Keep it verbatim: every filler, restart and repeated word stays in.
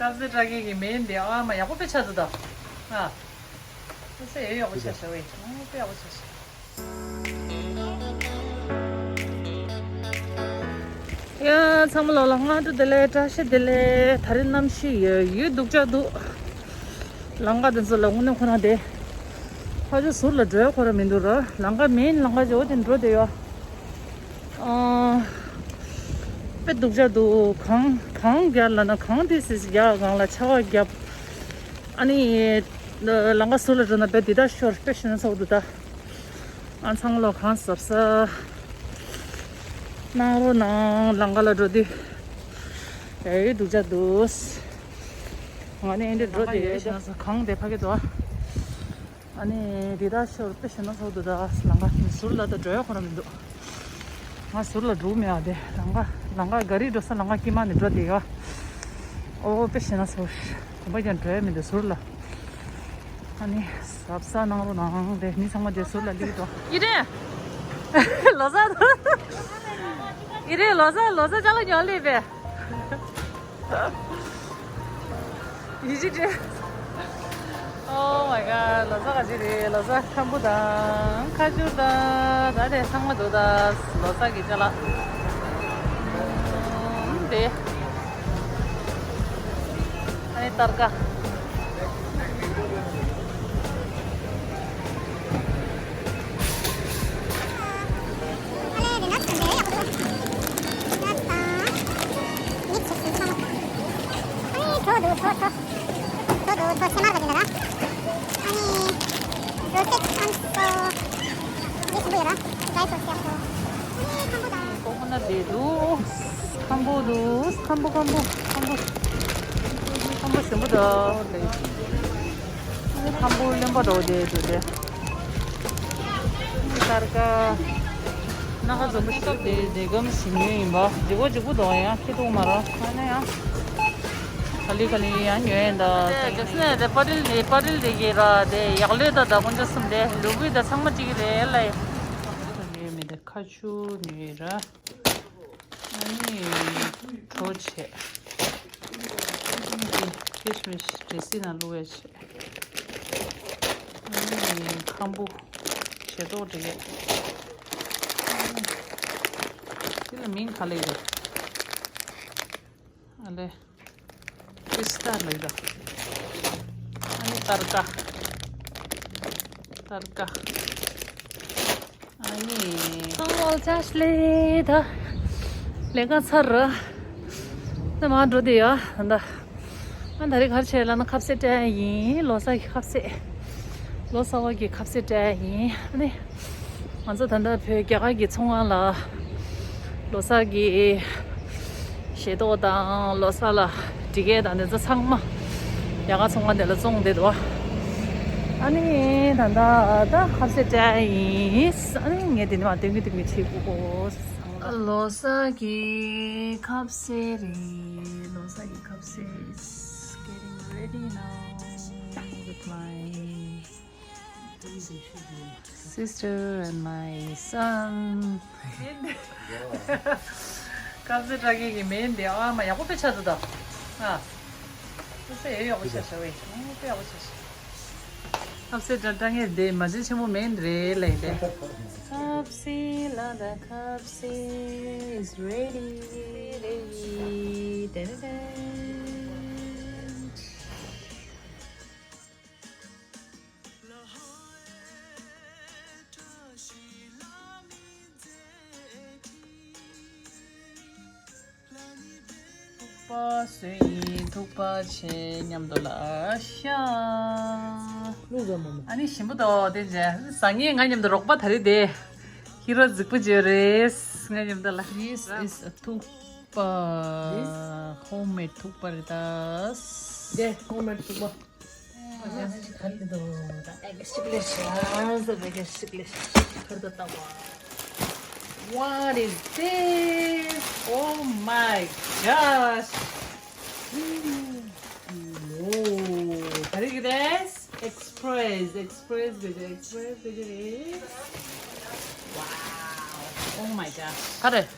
སྐབས་སུ་བཀྲ་ཤིས་ཀྱི་མེ་འདི་ཨ་མ་ཡག་པོ་དཔེ་ཆགས་འདུག་ད། ཨ། སྐབས་སུ་ཡོད་ཡག་པོ་ཆགས་ཤག་ཝེ། ཨ་དཔེ་ཡག་པོ་ཆགས་ཤག་ཡ། ཚང་མ་ལོ་ལ་སྔ་དྲོ་བདེ་ལེགས། བཀྲ་ཤིས་བདེ་ལེགས། ད་རེས་གནམ་གཤིས་ཡོད་ཡོད་སྡུག་ཅག་འདུག་ལམ་ཁ་དེ་ཚོ་ལ་དངོས་གནས་ཁོ་རང་དེ་ཕ་ཆུ་ཟུར་ལ་འགྲོ་ཡ་ཁོ་རང་མི་འདུག་ར། ལམ་ཁ་མིན་ལམ་ཁ་ཇོ་དེ་འགྲོ་བསྡད་ཡོད། ཨ། དཔེ་སྡུག་ཅག་འདུག་གངས་གངས་རྒྱག་ལབ་ན་གངས་དེ་སིས་རྒྱག་གངས་ལ་ཆར་པ་བརྒྱབ། ཨ་ནི། ལམ་ཁ་ཟུར་ལ་འགྲོ་ན་དཔེ་འདི་དག་ཤོར་དཔེ་ཞེད་སྣང་ཚ་པོ་འདུག་ད། ཨ་ཚང་ལོ་གངས་ཟབ་ས། གནང་རོགས་གནང་། ལམ་ཁ་ལ་འགྲོ་དུས། ཡ་ཡོད་སྡུག་ཅག་འདུག་ང་ནི་ཨེ་འདྲ་འགྲོ་དེ་ཡོད་ཤག་གངས་དེ་ཕ་གི་འདུག་ཨ་ནི་འདི་དག་ཤོར་དཔེ་ཞེད་སྣང་ཚ་པོ་འདུག་ད་ལམ་ཁ་ཟུར་ལ་ད་འགྲོ་ཡ་ཁོ་རང་མི་འདུག་ང་ཟུར་ལ་འགྲོ་མེད་ཨ་དེ་ལམ་ཁ་ལམ་ཁ་ག་རི་འགྲོ་ས་ལམ་ཁ་དཀྱིལ་མ་ནས་འགྲོ་དེ་ཡོད། ཨོ་དཔེ་ཞེད་སྣང་ཚ་པོ། གོམ་པ་ཀྱང་འགྲོ་ཡ་མི་འདུག་ཟུར་ལ། ཨ་ནི་གཟབ་གཟབ་གནང་རོགས་གནང་། དེ་མི་ཚང་མ་དེ་ཟུར་ལ་སླེབས་འདུག་ཡི་རེ། ལོ་གསར་དུ། ཡི་རེ་ལོ་གསར་ལོ་གསར་ཅག་ལ་ཉོ་སླེབས་པས། ཡི་ཅི་ཅི། Oh my god ལོ་གསར་ག་ཅི་རེད། ལོ་གསར་ཁམ་བུ་དང་ཁ་ཆུ་དང་ད་དེ་ཚང་མ་འདུག་ད་ལོ་གསར་གི་ཅ་ལག་ཨུམ་དེ། ཨ་ནི་སྟར་ཀ་ཀོ་ཀོ་ནཊ་དེ་འདུག་ཁམ་བུ་འདུག་ཁམ་བུ་ཁམ་བུ་ཁམ་བུ། ཁམ་བུ་ཞིམ་པོ་འདུག་ཁམ་བུ་རློན་པ་འདྲ་པོ་དེ་འདུག་དེ། སྟར་ཀ་སྣ་ཁ་འཛོམས་པོ་ཞིག་དེ་དེ་གམ་ཞིམ་ཉོས་ཡིན་པ། ལྗིད་པོ་ལྗིད་པོ་འདུག་ཡང་ཁྱི་ཐུག་མ་ར་ཨ་ནི་ཡང་ག་ལེ་ག་ལེ་ཡང་ཉོས་ཡིན་ད། དེ་ག་སེ་དེ་པ་ཏིལ་དེ་པ་ཏིལ་དེ་གི་ར་དེ་ཡག་ལོས་ད་ད་དཀོན་མཆོག་གསུམ་དེ་ལུ་གུ་ད་ཚང་མ་གཅིག་གི་རེད་ལ། ཉོས་མེད་དེ་ཁ་ཆུ་ཉོས་ར། ཨ་ནི་གྲོ་བྱས། ཨ་ནི་ཁེ་ཤི་མིཤ་འབྲས་སིལ་ནང་བླུགས་ཡས་བྱས། ཨ་ནི་ཁམ་བུ་ཞལ་ཏོག་འབྲི་གས། འདི་ལ་མིང་ག་ལབ་ཀྱི་རེད། ཨ་ལེ། ཀྲིས་ཏ་ལབ་ཀྱི་རེད། ཨ་ནི་སྟར་ཀ་སྟར་ཀ་ཨ་ནི། ཚང་མ་བཀྲ་ཤིས་བདེ་ལེགས། ད་ལས་ཀ་ཚར་ར། ད་མར་འགྲོ་དེ་ཡ་ད། ཨ་ད་རེས་ག་རེ་བྱས་ལབ་ན་ཁ་ཟས་སྤྲད་ཡིན། ལོ་གསར་གྱི་ཁ་ཟས། ལོ་གསར་བ་གི་ཁ་ཟས་སྤྲད་ཡིན། ཨ་ནི། ང་ཚོ་ད་ལྟ་བོད་རྒྱ་གར་གྱི་ཚོང་ཁང་ལ་ལོ་གསར་གྱི་ཞལ་ཏོག་དང་ལོ་གསར་ལ་སྒྲིག་ཡས་དང་དེ་ཚོ་ཚང་མ་རྒྱ་གར་ཚོང་ཁང་དེ་ལ་བཙོང་བསྡད་འདུག་ཨ་ནི་ད་ལྟ་ད་ཁ་ཟས་སྤྲད་ཡིན། ཨ་ནི་ངས་དེ་ནས་མར་སྟོན་གི་སྟོན་གི་བྱེད་དགོས། ལོ་གསར་གྱི་ཁ་ཟས་རེད། ལོ་གསར་གྱི་ཁ་ཟས། It's getting ready now with my sister and my son. ཁ་ཟས་སྤྲད་མཁན་གྱི་མེ་འདི་ཨ་མ་ཡག་པོ་དཔེ་ཆགས་འདུག་ད། ཨ། ཁ་ཟས་ཡོད་ཡག་པོ་ཆགས་ཤག་ཝེ། ཨ་དཔེ་ཡག་པོ་ཆགས་ཤག་ཁ་ཟས་སྤྲད་སྤྲད་མཁན་དེ་མ་གཞི་ཆེན་པོ་མེ་རེད་ལབ་ཡིན་ཏེ། ཁ་ཟས་ལ་ད་ཁ་ཟས is ready, ready. ཏེ་རེ་ཏེ། ཐུག་པ་བཟོས་ཡིན། ཐུག་པ་བྱས་མཉམ་དུ་ལ་ཤ། ཨ་ནི་ཞིམ་པོ་འདུག་དེ་རྗེས་ཟ་ངེས་ང་མཉམ་དུ་རོགས་པ་ད་རེས་དེ་ཁྱི་རོ་རྫིག་པོ་བྱས་རེད། ང་མཉམ་དུ་ལ། This is ཐུག་པ། This? Homemade ཐུག་པ་རེད་ད། དེ་homemade ཐུག་པ། What is this? Oh my gosh! Whoa! What is this? Express, express, baby, express, baby. Wow! Oh my gosh! What is?